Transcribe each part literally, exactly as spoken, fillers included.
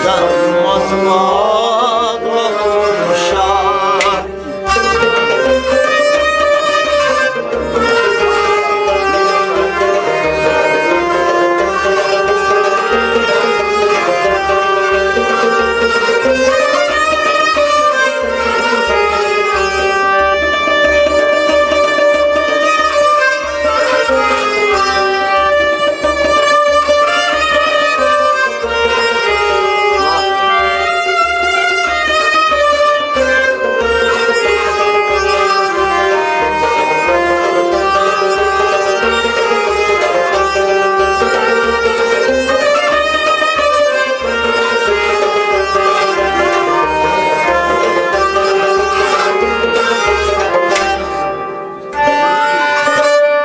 تن منٛز ماگلہٕ شاہ۔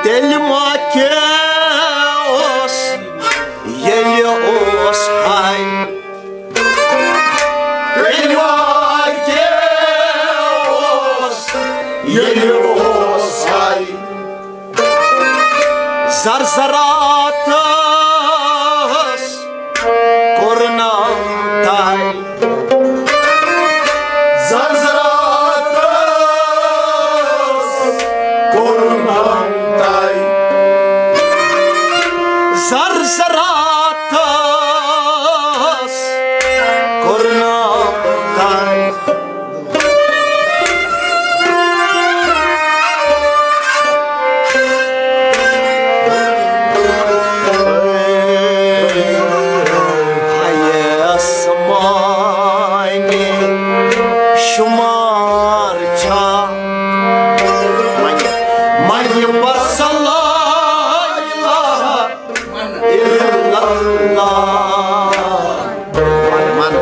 تیٚلہِ ما کیٛاہ اوس، ییٚلہِ اوس ہاے۔ تیٚلہِ ما کیٛاہ اوس، ییٚلہِ اوس ہاے۔ زرزراتس کوٚرنم تاے۔ زرزراتس کوٚرنم تاے۔ زرزراتس کوٚرنم تاے۔ ہیس معنی شمار چھا؟ منہِ، منہِ بس لا الہ الا اللہ۔ من، من۔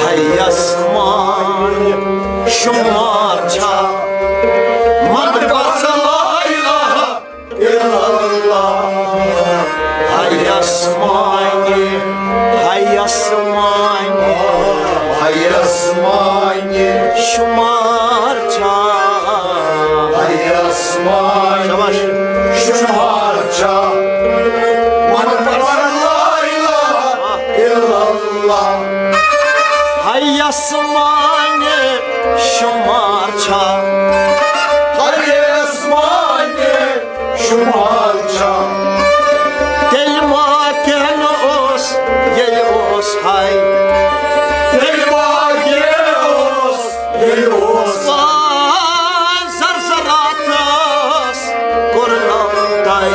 ہیس معنی شمار چھا؟ منہِ بس لا الہ الا اللہ۔ ہیس معنی، ہیس معنی، ہیس معنی شمار چھا؟ ہیس معنی شمار چھا؟ منہِ بس لا الہ الا اللہ۔ ہیس معنی شمار چھا؟ ہیس معنی شمار چھا؟ تیٚلہِ ما کینٛہہ نہٕ اوس، ییٚلہِ اوس ہاے۔ تیٚلہِ ما کینٛہہ اوس، ییٚلہِ اوس۔ آ، زرزراتس کوٚرنم تاے۔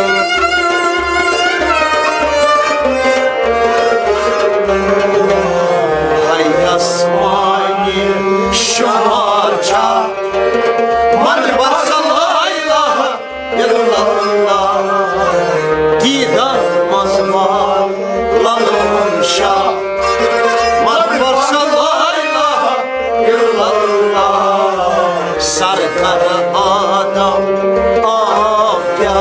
ہیس معنی شمار چھا؟ منہِ بس لا الہ الا اللہ۔ دیدن منٛز ماگلہٕ شاہ۔ منہِ بس لا الہ الا اللہ۔ سرکار آدم آو کیا؟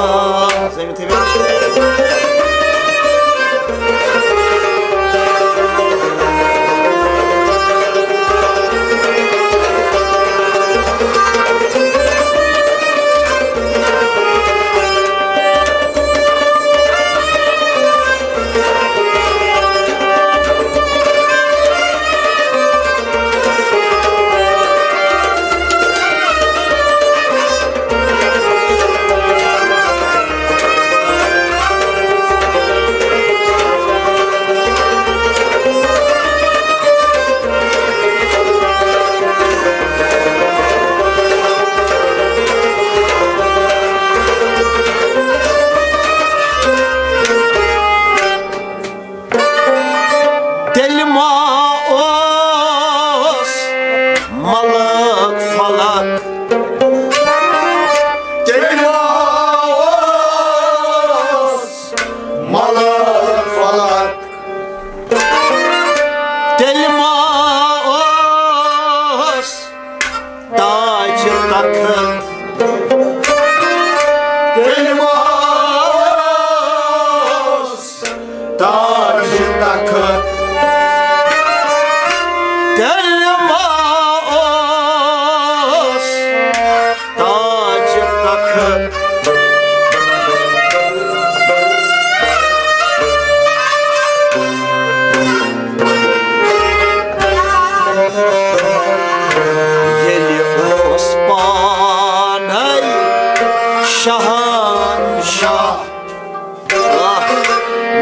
شہنشاہ،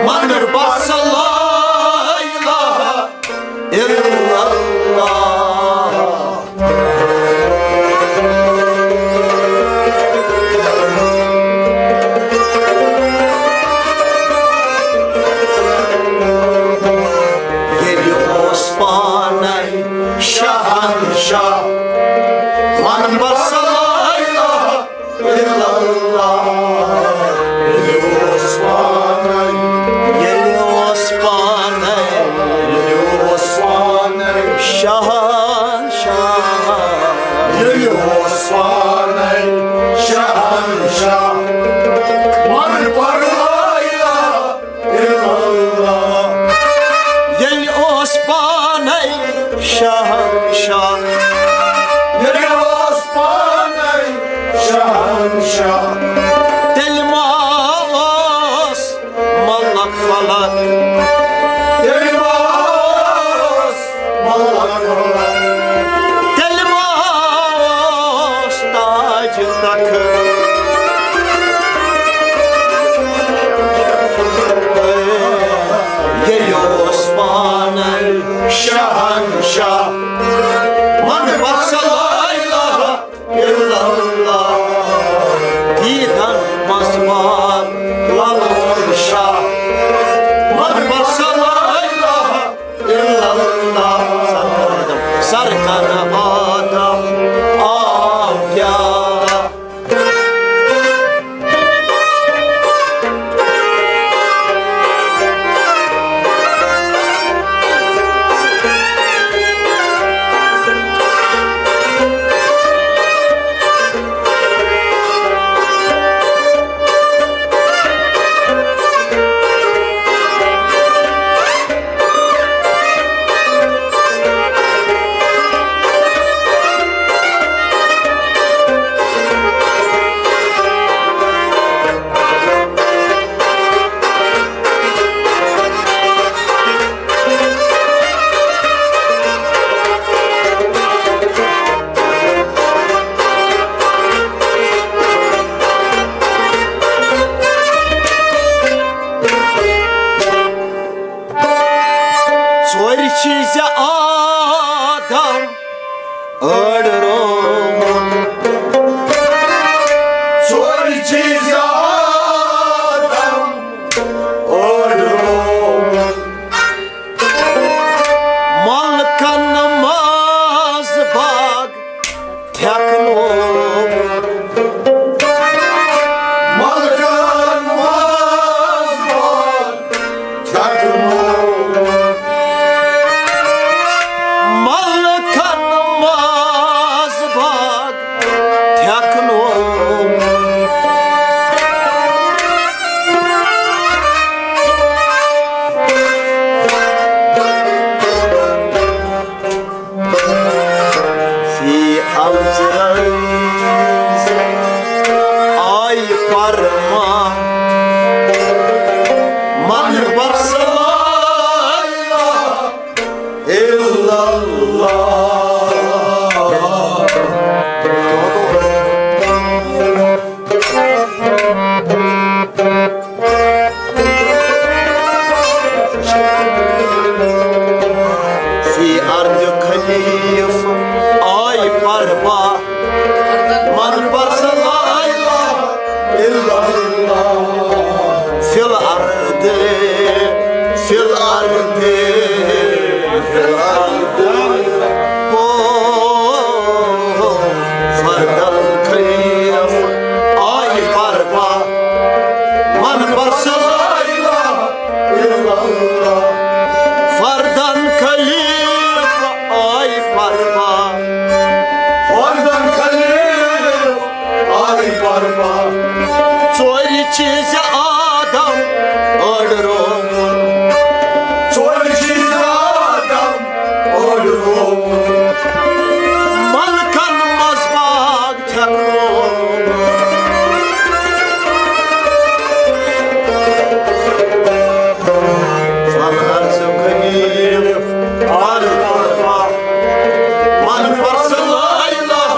من بس لا الہ الا اللہ۔ ییٚلہِ اوس پانے شہنشاہ، من بس لا الہ الا اللہ۔ ییٚلہِ اوس پانے، ییٚلہِ اوس پانے، ییٚلہِ اوس پانے شہنشاہ، ییٚلہِ اوس پانے شہنشاہ، من بس لا الہ الا اللہ۔ ییٚلہِ اوس پانے شہنشاہ، ییٚلہِ اوس پانے شہنشاہ، تیٚلہِ ما اوس ملک فلک، تیٚلہِ ما اوس ملک فلک، تیٚلہِ ما اوس تاج تخت۔ ییٚلہِ اوس پانے شہنشاہ، من بس لا الہ الا اللہ۔ دیدن منٛز بار للہٕ شاہ، من بس لا الہ الا اللہ۔ سرکار آدم، سرکار آدم، آو پیارا۔ ژورِ چیٖزِ آدم أڑرومُت۔ ژورِ چیٖزِ آدم أڑرومُت۔ ملکن منٛز باغ تھٮ۪کنومُت۔ ملکن منٛز باغ تھٮ۪کنومُت۔ ملکن منٛز باغ تھٮ۪کنومُت۔ فی العرض آیہِ پرما، من بس لا الہ الا اللہ۔ فی ارض خلیف آیہِ پرما، من بس لا الہ الا اللہ۔ فی الارض، فی الارض، فی الارض۔ او، فردن خلیف آیہِ پرما، من بس لا الہ الا اللہ۔ فردن خلیف آیہِ پرما، فردن خلیف آیہِ پرما۔ ژورِ چیٖزِ آدم أڑرومُت۔ ژورِ چیٖزِ آدم أڑرومُت۔ ملکن منٛز باغ تھٮ۪کنومُت۔ فی الارض خلیف آیہِ پرما، من بس لا الہ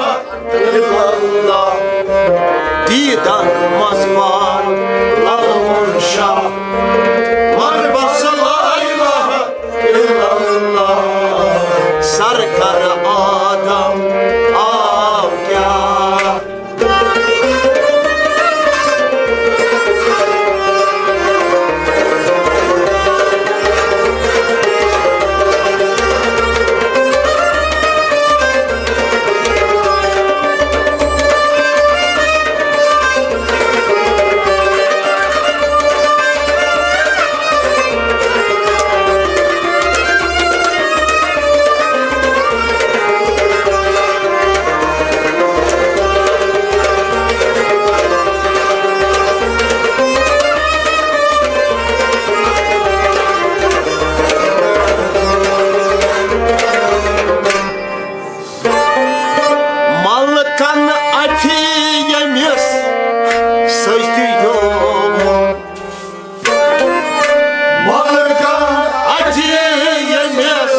الا اللہ۔ دیدن منٛز بال للوُن شاہ۔ من بس لا الہ الا اللہ، سرکار آدم آو کیا۔ ملکن اتھی ییٚمِس سجدٕ دیُت۔ ملکن اتھی ییٚمِس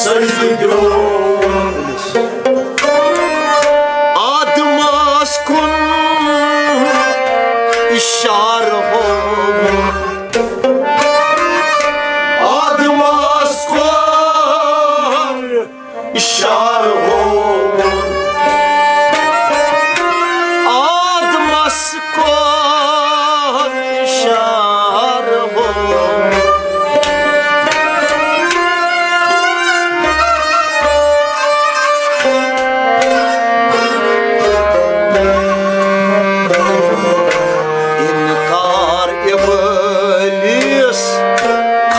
سجدٕ دیُت۔ آدمس کُن اشارٕ ہووُن۔ آدمس کُن اشارٕ ہووُن۔ آدمس کُن اشارٕ ہووُن۔ انکار ابلیس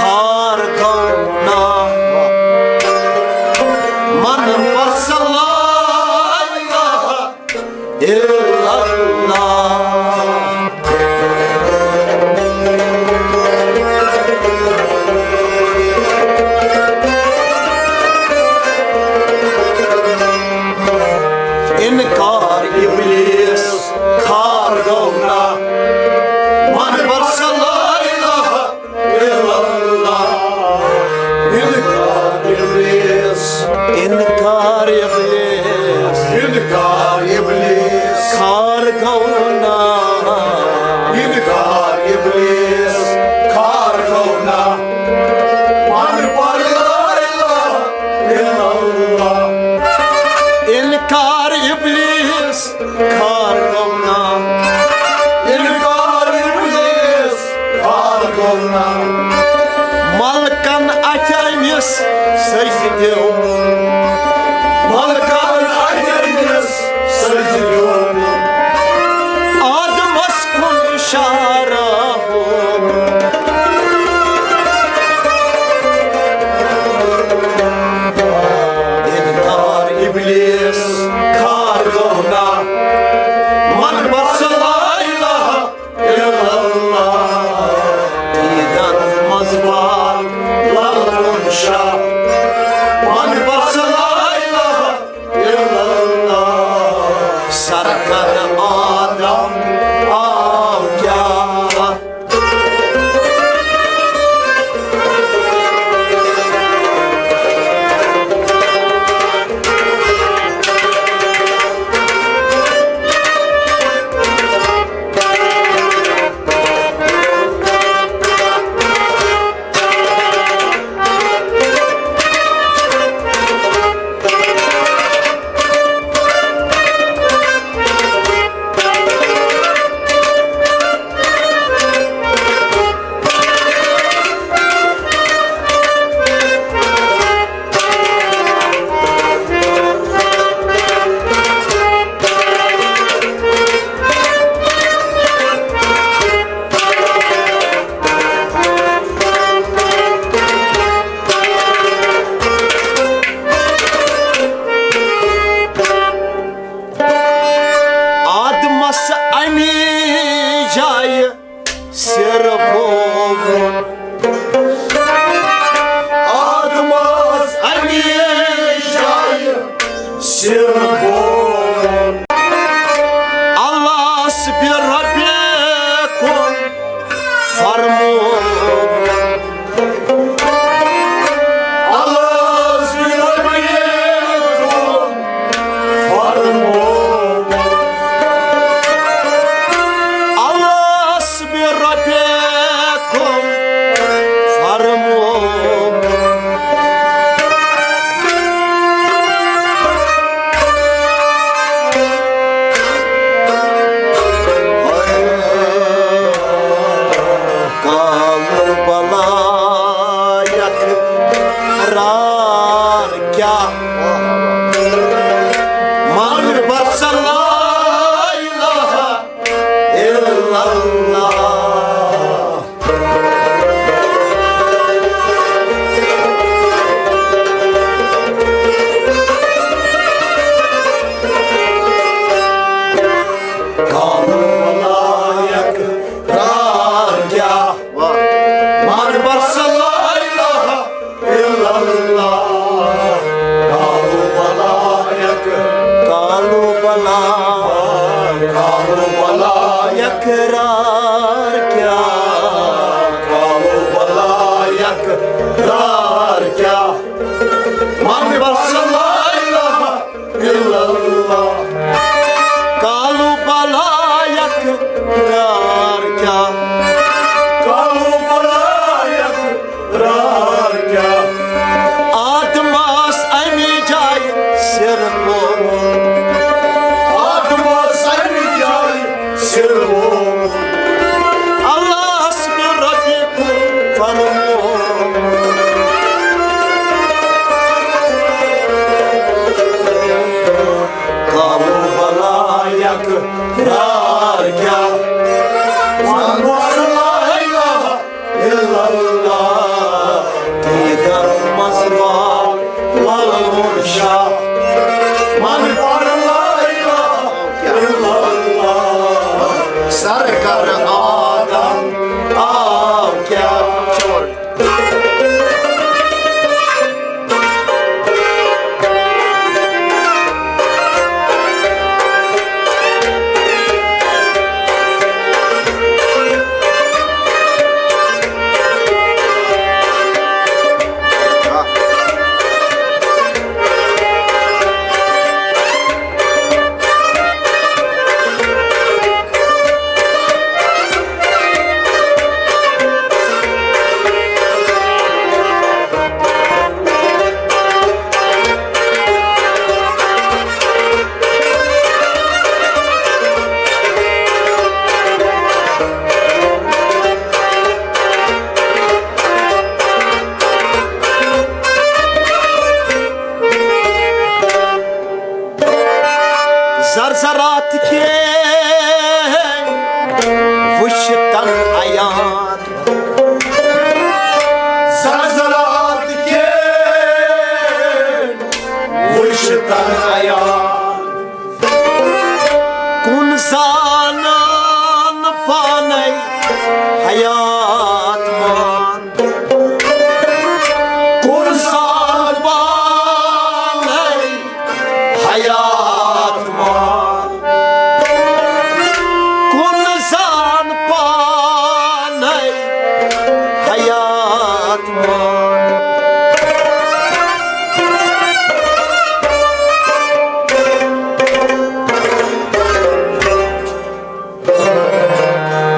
خار گوٚو نا۔ من پس لا الہ الا اللہ۔ انکار ابلیس خار گوٚو نا۔ من پس لا الہ الا اللہ۔ انکار ابلیس۔ انکار ابلیس۔ انکار ابلیس۔ خار گوٚو نا۔ انکار ابلیس۔ خار گوٚو نا۔ من پس لا الہ الا اللہ۔ انکار ابلیس۔ خار گوٚو نا۔ انکار ابلیس خار گوٚو نا۔ ملکن اتھِ أمِس سجدٕ دیُت۔ ملکن اتھِ أمِس سجدٕ دیُت۔ آدمس کُن اشارٕ ہووُن۔ انکار ابلیس خار گوٚو نا۔ من پس لا الہ الا اللہ۔ دیدن منٛز بال للوُن شاہ۔ من پس لا الہ الا اللہ۔ سرکار آدم آو کیا۔ آدمس امی جایہِ سِر بووُن۔ آدمس امی جایہِ سِر بووُن۔ اللہس بہِ ربہِ کُن فرمووُن۔ اللہس بہِ ربہِ کُن فرمووُن۔ اقرار کیا، کالو بلا اقرار کیا، من بس لا الہ الا اللہ۔ کالو بلا اقرار کیا، کالو بلا اقرار کیا، آدمس امی جایہِ سر لوگ، آدمس امی جایہِ سر لوگ، اللہ سٕنٛدِ رۄبہِ کوٚر فرموو۔ کالو بلا اقرار کیا، من بس لا الہ الا اللہ، دیدن مزبار لال مرشا، من پر لا الہ الا اللہ، سر کر آدم آو کیا۔ زرزرات کے وشتن عیان، زرزرات کے وشتن عیان، کُن زانان پانے حیات مان، کُن زان پانے حیات مان، کُن زان پانے حیات مان۔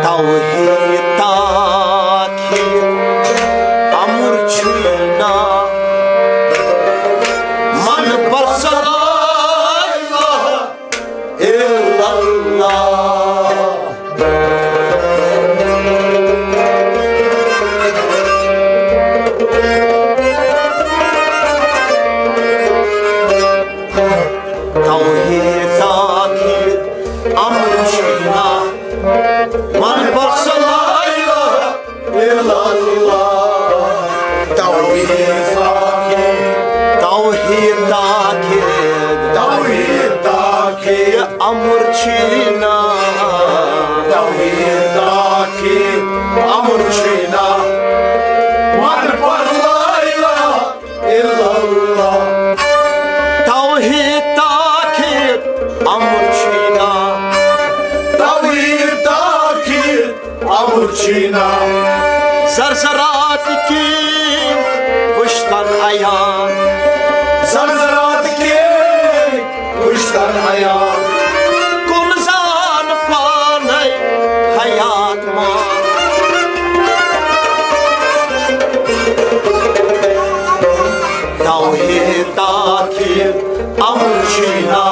توحید تاکید امر چھُنا، من بس لا الہ الا اللہ۔ توحید تاکید امر چھُنا، من بس لا الہ الا اللہ۔ توحید تاکید، توحید تاکید، توحید تاکید امر چھُنا، توحید تاکید امر چھُنا، من بس لا الہ الا اللہ۔ توحید تاکید امر چھُنا، توحید تاکید امر چھُنا، زرزرات کِنۍ وُچھتن عیان، زرزرات کِنۍ وُچھتن عیان، کُن زان پانے حیات مان۔ توحید تاکید امر چھُنا،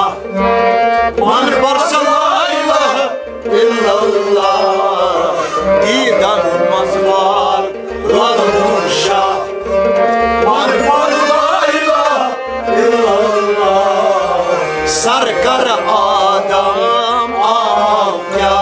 من بس لا الہ الا اللہ۔ دیدن منز وار لال مرشد، من بس لا الہ الا اللہ۔ سر کر آدم آو کیا؟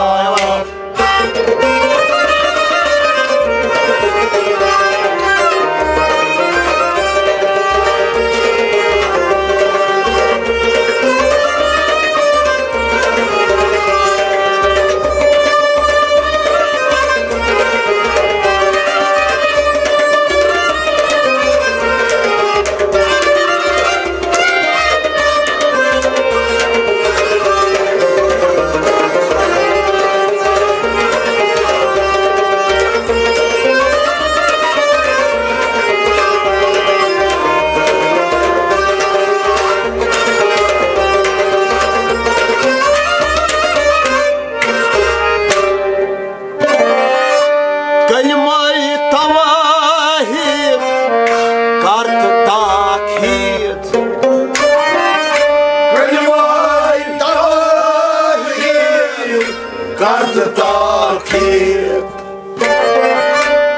کر تہٕ تاخیر۔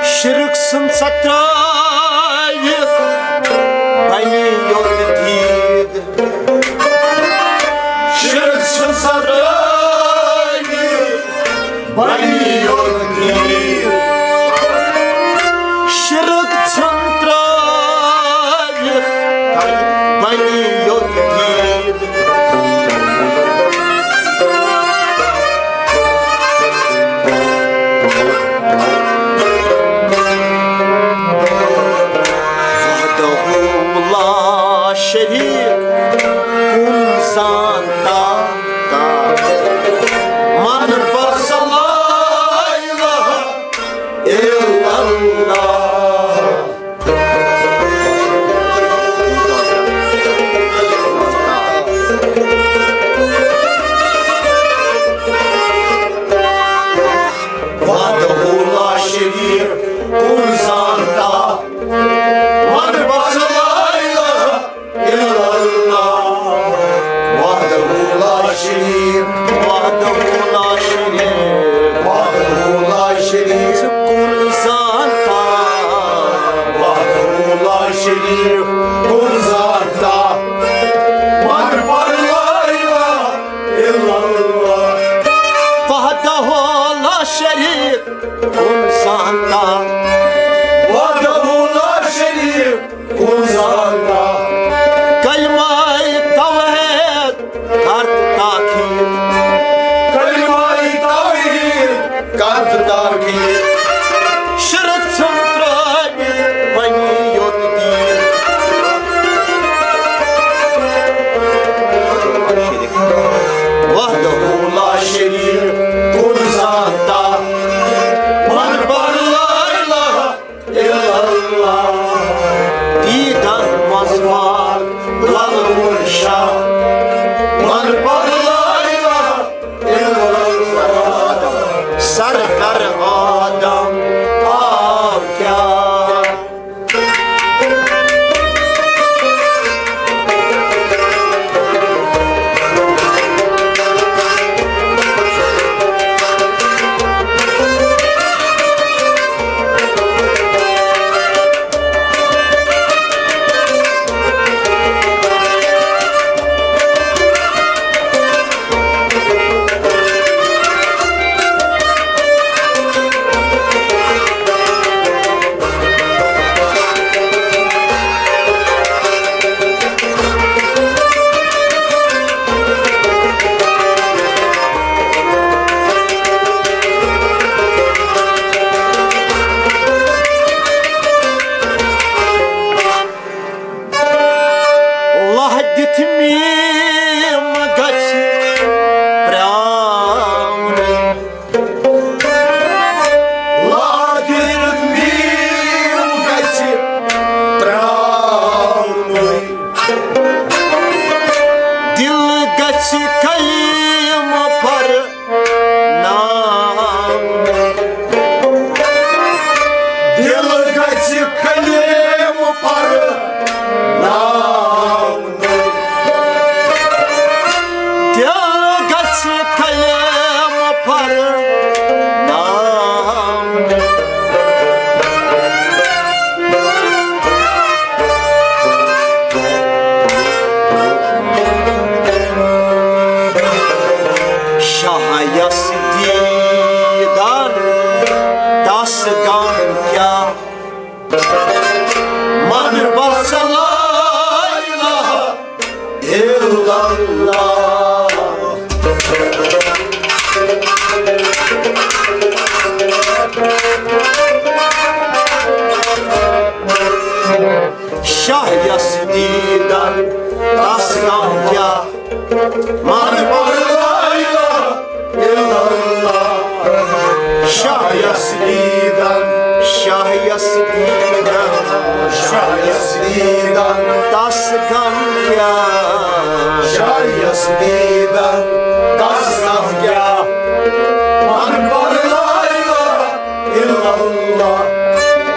شرک ژھٕن سا ترٲوِتھ، بنی یوت دید۔ شرک ژھٕن سا ترٲوِتھ، بنی یوت دید۔ شرک ژھٕن ترٲوِتھ، بنی یوت دید۔ وحدہ لا شریک کُن زانتا، من بس لا الہ الا اللہ۔ وحدہ لا شریک کُن زانتا، من بس لا الہ الا اللہ۔ وحدہ لا شریک، وحدہ لا شریک، وحدہ لا شریک کُن زانتا۔ وحدہ لا شریک کُن زانتا، من بس لا الہ الا اللہ۔ وحدہ لا شریک کُن زانتا۔ وحدہ لا شریک کُن زانتا۔ کلمہ توحید کر تاخیر۔ کلمہ توحید کر تاخیر۔ شرک ژھٕن ترٲوِتھ، بنی یوت دید۔ وحدہ لا شریک کُن زانتا، من بس لا الہ الا اللہ۔ دیدن منٛز وار للوُن شاہ، من بس لا الہ الا اللہ۔ سرکار آدم آو کیا؟ لہہ دِتھ میم گژھِ پرٛاونٕے۔ لہہ دِتھ میم گژھِ پرٛاونٕے۔ دِل گژھِ کلمہٕ پرناونٕے۔ دِل گژھِ کلمہٕ پرناونٕے۔ دِل گژھِ کلمہٕ پرناونٕے۔ شاہ یس دیدن تس غم کیا، من بس لا الہ الا اللہ۔ شاہ یس دیدن تس غم کیا، من بس لا الہ الا اللہ۔ شاہ یس دیدن، شاہ یس دیدن، شاہ یس دیدن تس غم کیا، شاہ یس دیدن تس غم کیا، من بس لا الہ الا اللہ۔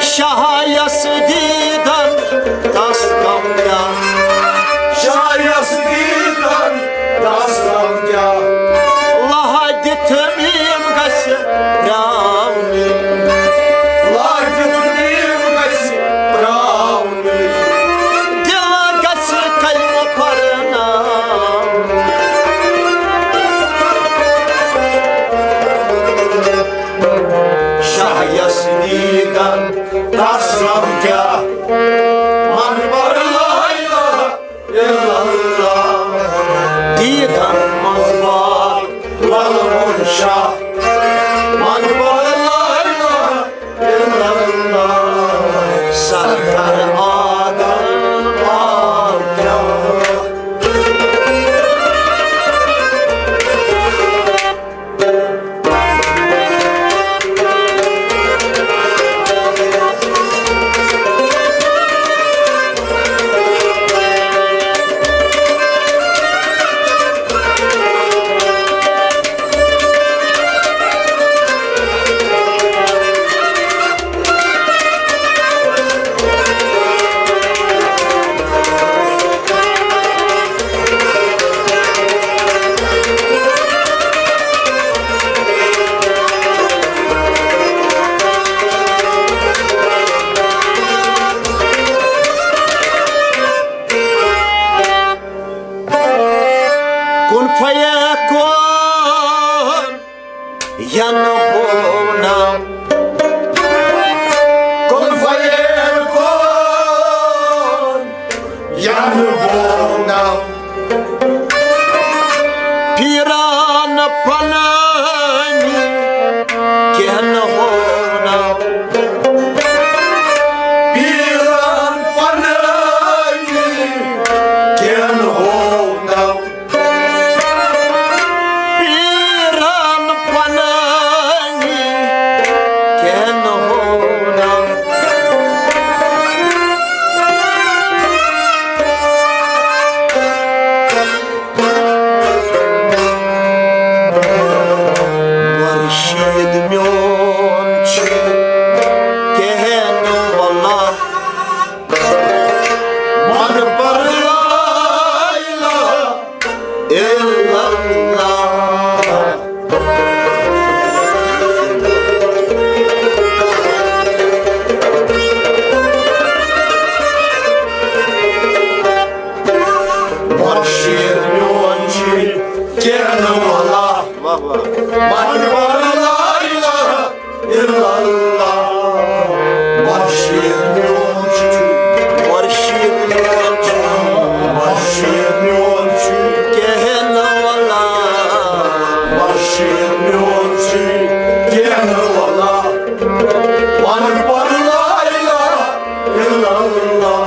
شاہ یس دیدن تس غم کیا، شاہ یس دیدن تس غم کیا۔ لہہ دِتھ میم ینہٕ بونم۔ کن فیکون ینہٕ بونم۔ پیران پننی کینہہ ہونم۔ پیران پننی کینہہ ہونم۔ پیران پننی کینہہ ہونم۔ مرشد میون چھ کینہہ ولا۔ من پر لا الہ الا اللہ۔ مرشد میون چھ کینہہ ولا۔ واہ واہ۔ من پر لا الہ الا اللہ۔ مرشد میون چھ۔ مرشد میون چھ۔ مرشد میون چھ۔ کینہہ ولا۔ مرشد میون چھ۔ کینہہ ولا۔ من پر لا الہ الا اللہ۔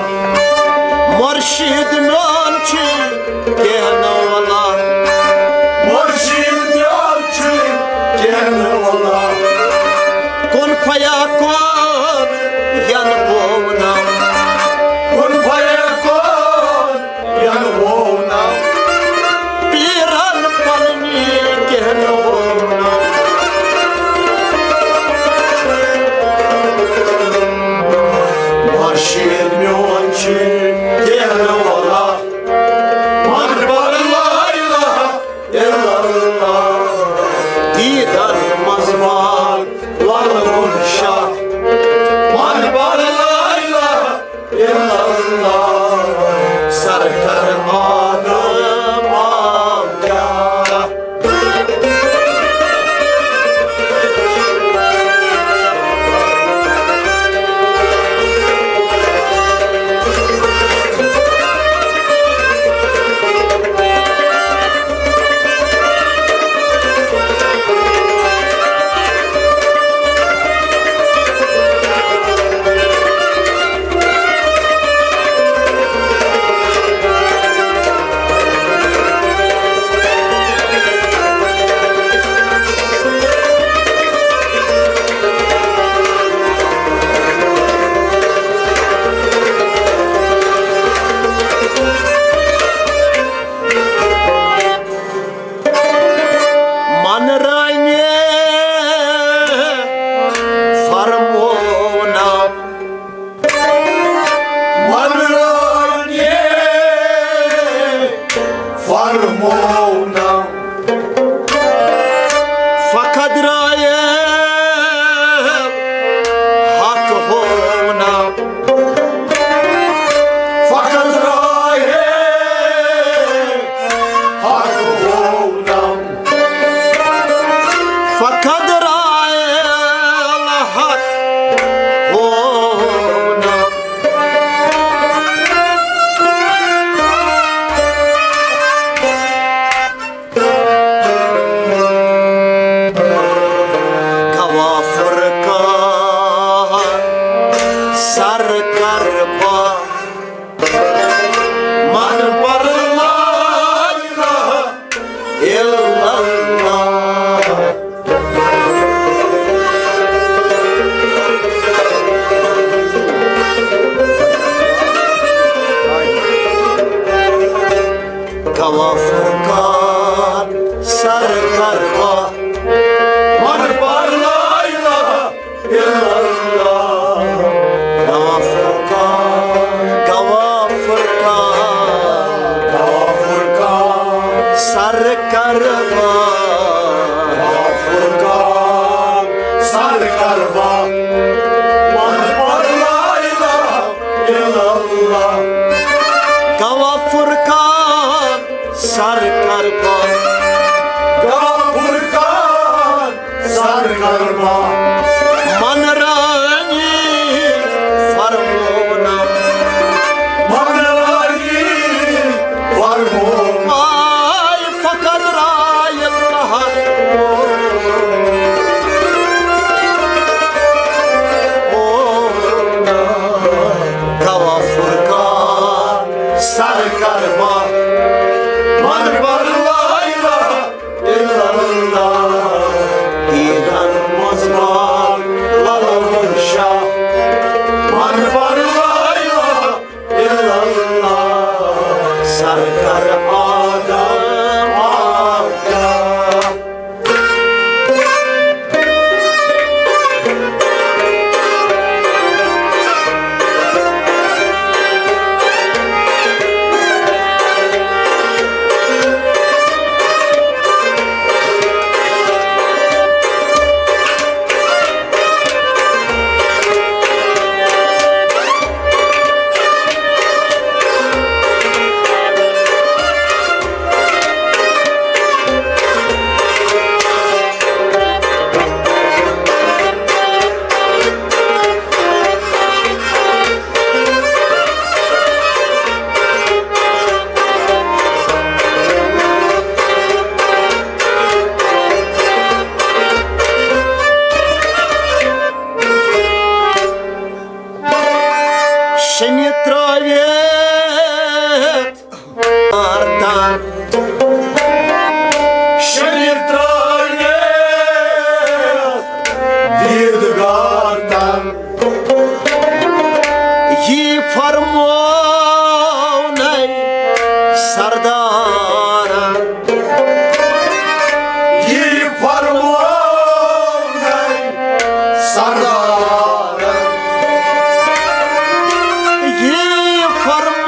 مرشد میون چھ۔ کینہہ ولا۔ مرشد میون چھ۔ کینہہ ولا۔ کن فیکون ینہٕ بونم۔ کن فیکون ینہٕ بونم۔ پیران پننی کینہہ ولا۔ مرشد میون چھ کینہہ ولا۔ من پر لا الہ الا اللہ۔ دیدن منز مال ولہٕ گُلشن۔ من پر لا الہ الا اللہ۔ سرکار آدم آو کیا۔ من رانہِ فرمونا۔ من رانہِ فرمونا۔ فقط رائے حق ہونا۔ فقط رائے حق ہونا۔ من رانی فرمونا، من رانی فرمونا، آی فقط رای اللہ۔ او گواہ فرقان سر کربا، من بر لا الہ الا اللہ، دیدن مزمان لالہ شاہ، من بر لا الہ الا اللہ، سر کر آدم آقا۔ شنہِ ترٲوِتھ آرتان۔ شنہِ ترٲوِتھ دیٖد گارتان۔ یی فرمونَے سردارن۔ یی فرمونَے سردارن۔ یی فرمونَے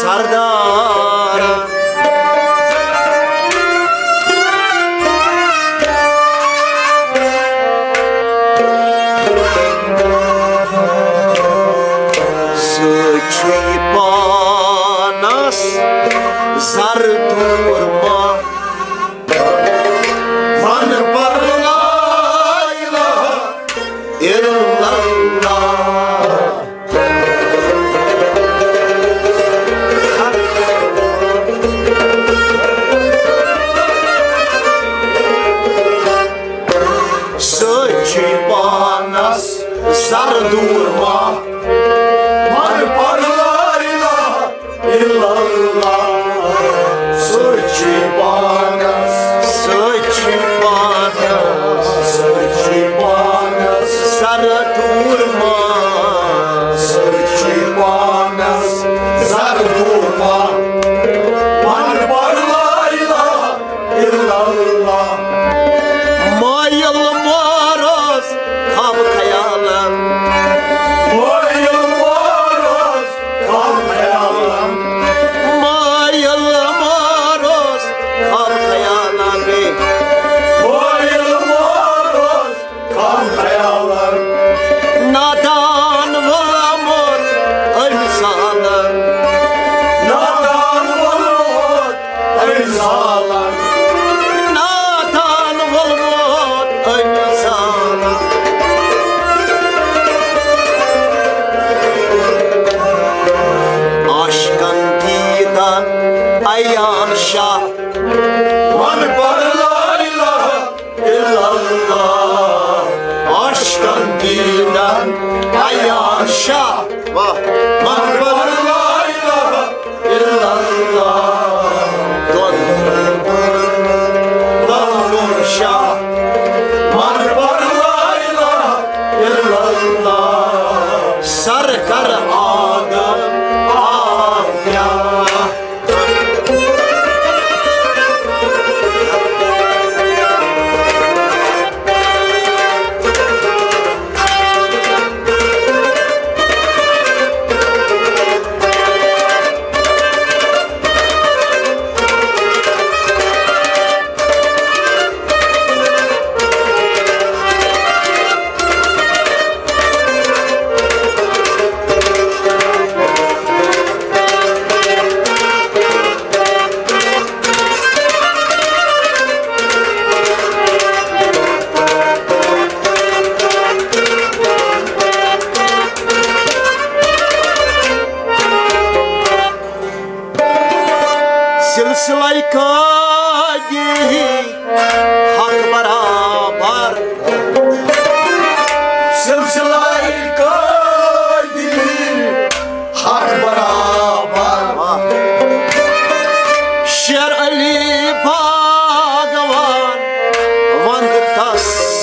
سردارن۔ سُہ چھُے پانس زر دوٗر ما، من پر لا الہ الا اللہ۔ سُہ چھُے پانس سر دوٗر ما، من پر لا الہ الا اللہ۔ سُہ چھُے پانس، سُہ چھُے پانس، سُہ چھُے پانس سر دوٗر ما، سُہ چھُے پانس سر دوٗر ما، من پر لا الہ الا اللہ۔ مٲیِل مارس خواب خیالن۔ مٲیِل مارس خواب خیالن۔ مٲیِل مارس خواب خیالن۔ مٲیِل مارس خواب خیالن۔ نادان ووٚلمُت أمۍ زالن۔ نادان ووٚلمُت أمۍ زالن۔ نادان ووٚلمُت أمۍ زالن۔ عاشقن دیدن عیان شاہ۔ من پر لا الہ الا اللہ۔ عاشقن دیدن عیان شاہ۔ واہ۔ من پر لا الہ الا اللہ۔ دۄن لالہٕ شاہ۔ من پر لا الہ الا اللہ۔ سر کر آدم آقا۔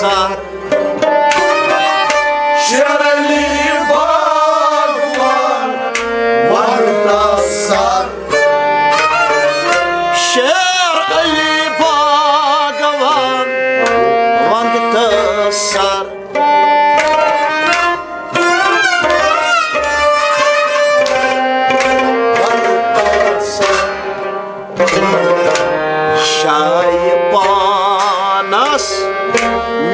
سر۔ شیر علی باغوان ونتا سر۔ شیر علی باغوان ونتا سر۔ شاہی پانس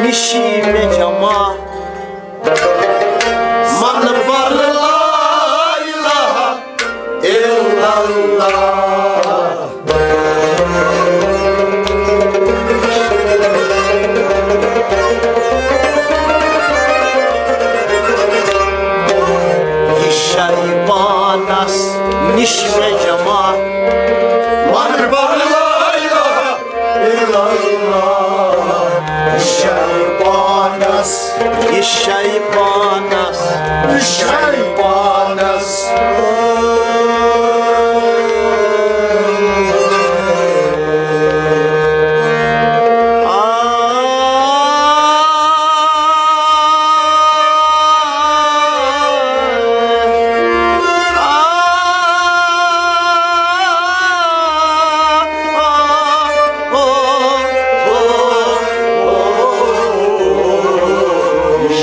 نشی میں جمع، من بر لا الہ الا اللہ۔ یہ شیطانس نش میں جمع، من بر لا الہ الا اللہ۔ شیطانس، یہ شیطانس، یہ شیطانس۔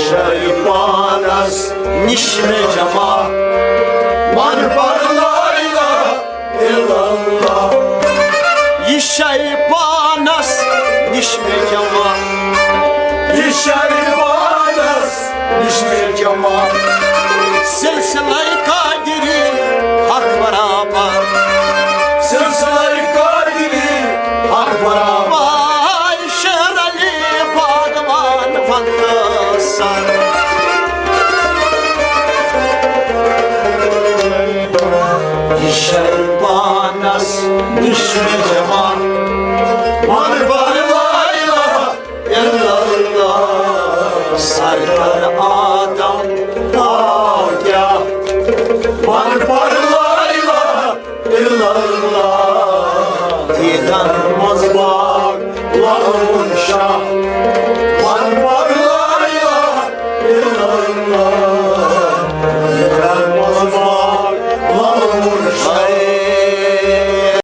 شیطانس نش میں جمع، من بر لا الہ الا اللہ۔ یہ شیطانس نش میں جمع، یہ شیطانس نش میں جمع۔ سلسلہ قادری حق برابر، سلسلہ قادری حق برابر۔ شیر علی باغوان ونتا سر۔ یہ شیطانس نش میں جمع، من بر لا الہ الا اللہ۔ سرکار